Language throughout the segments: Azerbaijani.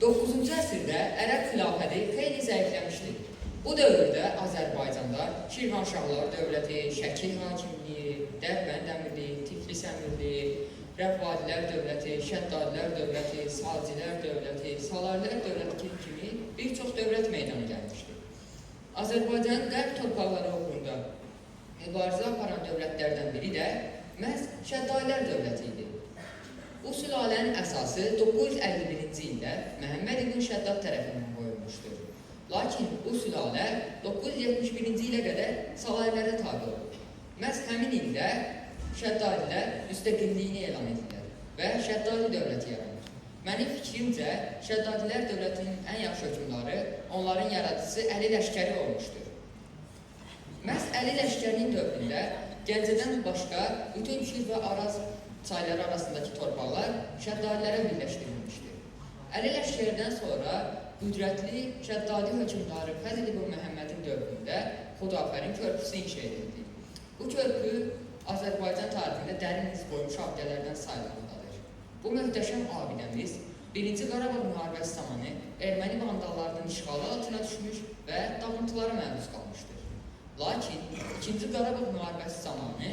9-cu əsrdə Ərəb xilafəti xeyli zəifləmişdi. Bu dövrdə Azərbaycanda Şirvanşahlar dövləti, Şəki hakimliyi, Dərbənd əmirliyi, Tiflis əmirliyi, Rəvvadilər dövləti, Şəddadilər dövləti, Salcilər dövləti, Salarilər dövləti kimi bir çox dövlət meydana gəlmişdi. Azərbaycanın qərb torpaqları uğrunda mübarizə aparan dövlətlərdən biri də məhz Şəddadilər dövləti idi. Bu sülalənin əsası 951-ci ildə Məhəmməd ibn Şəddad tərəfindən qoyulmuşdur. Lakin bu sülalə 971-ci ilə qədər Salarilərə tabe olub. Məhz həmin ildə Şəddadilər müstəqilliyini elan edirlər və Şəddadi dövləti yaranır. Mənim fikrimcə, Şəddadilər dövlətinin ən yaxşı hökmdarı onların yaradıcısı Əli Ləşkəri olmuşdur. Məhz Əli Ləşkərinin dövründə Gəncədən başqa bütün Kür və Araz çayları arasındakı torpaqlar Şəddadilərə birləşdirilmişdir. Əli Ləşkəridən sonra qüdrətli Şəddadi hökmdarı Fəzl ibn Məhəmmədin dövründə Xudafərin körpüsü inşa edildi. Bu körpü Azərbaycan tarixində dərin iz qoymuş abidələrdən sayılmaqdadır. Bu möhtəşəm abidəmiz Birinci Qarabağ müharibəsi zamanı erməni vandallarının işğalı altına düşmüş və dağıntılara məruz qalmışdır. Lakin İkinci Qarabağ müharibəsi zamanı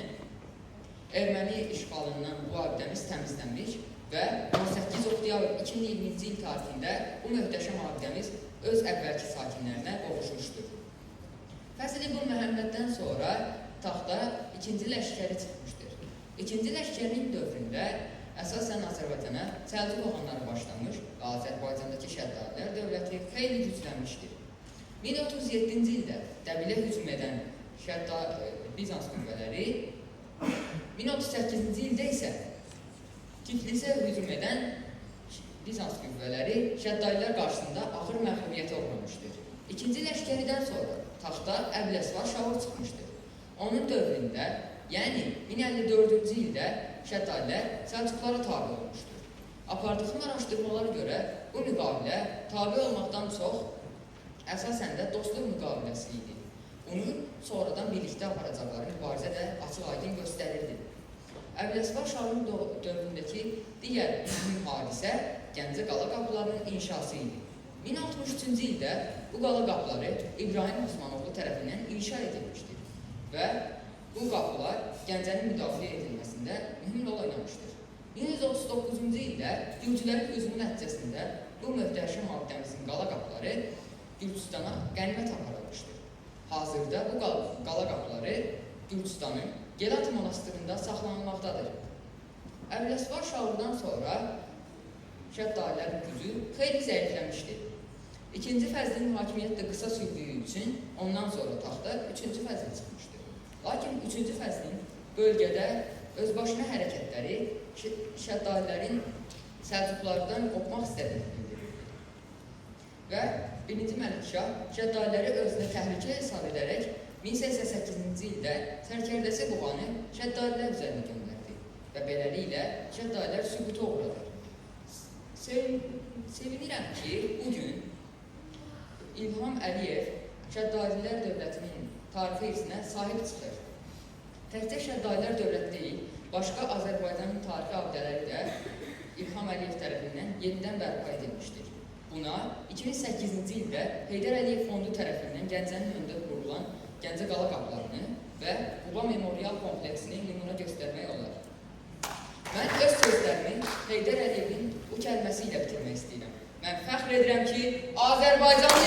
erməni işğalından bu abidəmiz təmizlənmiş və 18 oktyabr 2020-ci il tarixində bu möhtəşəm abidəmiz öz əvvəlki sakinlərinə qovuşmuşdur. Fəzl ibn Məhəmməddən sonra taxta ikinci Ləşkəri çıxmışdır. İkinci Ləşkərinin dövründə əsasən Azərbaycana Səlcuq oğanları başlamış və Azərbaycandakı Şəddadilər dövləti xeyli güclənmişdir. 1037-ci ildə Dəbilə hücum edən Bizans qüvvələri, 1038-ci ildə isə Tiflisə hücum edən Bizans qüvvələri Şəddadilər qarşısında ağır məğlubiyyətə uğramışdır. İkinci Ləşkəridən sonra taxta Əbüləsivar Şahur çıxmışdır. Onun dövründə, yəni 1054-cü ildə Şəddadilər Səlcuqlara tabe olmuşdur. Apardığım araşdırmalara görə bu müqavilə tabe olmaqdan çox əsasən də dostluq müqaviləsi idi. Bunu sonradan birlikdə aparacaqları mübarizə də açıq-aydın göstərirdi. Əbüləsivar Şahın dövründəki digər mühüm hadisə Gəncə qala qapılarının inşası idi. 1063-cü ildə bu qala qapıları İbrahim Osmanoğlu tərəfindən inşa edilmişdir və bu qapılar Gəncənin müdafiə edilməsində mühüm rol oynamışdır. 1139-cu ildə Gürcülərin hücumu nəticəsində bu möhtəşəm abidəmizin qala qapıları Gürcüstana qənimət aparılmışdır. Hazırda bu qala qapıları Gürcüstanın Gelat monastırında saxlanılmaqdadır. Əbüləsivar Şahurdan sonra Şəddadilərin gücü xeyli zəifləmişdi. İkinci Fəzlin hakimiyyəti də qısa sürdüyü üçün ondan sonra taxta üçüncü Fəzl çıxmışdır. Lakin üçüncü Fəzlin bölgədə özbaşına hərəkətləri Şəddadilərin Səlcuqlardan qopmaq istədiyini bildirirdi. Və birinci Məlikşah Şəddadiləri özünə təhlükə hesab edərək 1088-ci ildə sərkərdəsi Buğanı Şəddadilər üzərinə göndərdi və beləliklə Şəddadilər süquta uğradı. Sevinirəm ki, bugün İlham Əliyev Şəddadilər dövlətinin tarixi irsinə sahib çıxır. Təkcə Şəddadilər dövləti deyil, başqa Azərbaycanın tarixi abidələri də İlham Əliyev tərəfindən yenidən bərpa edilmişdir. Buna 2008-ci ildə Heydər Əliyev Fondu tərəfindən Gəncənin önündə qurulan Gəncə qala qapılarını və Quba Memorial kompleksini nümunə göstərmək olar. Mən öz sözlərimi Heydər Əliyevin bu kəlməsi ilə bitirmək istəyirəm. Mən fəxr edirəm ki, Azərbaycanlıyam.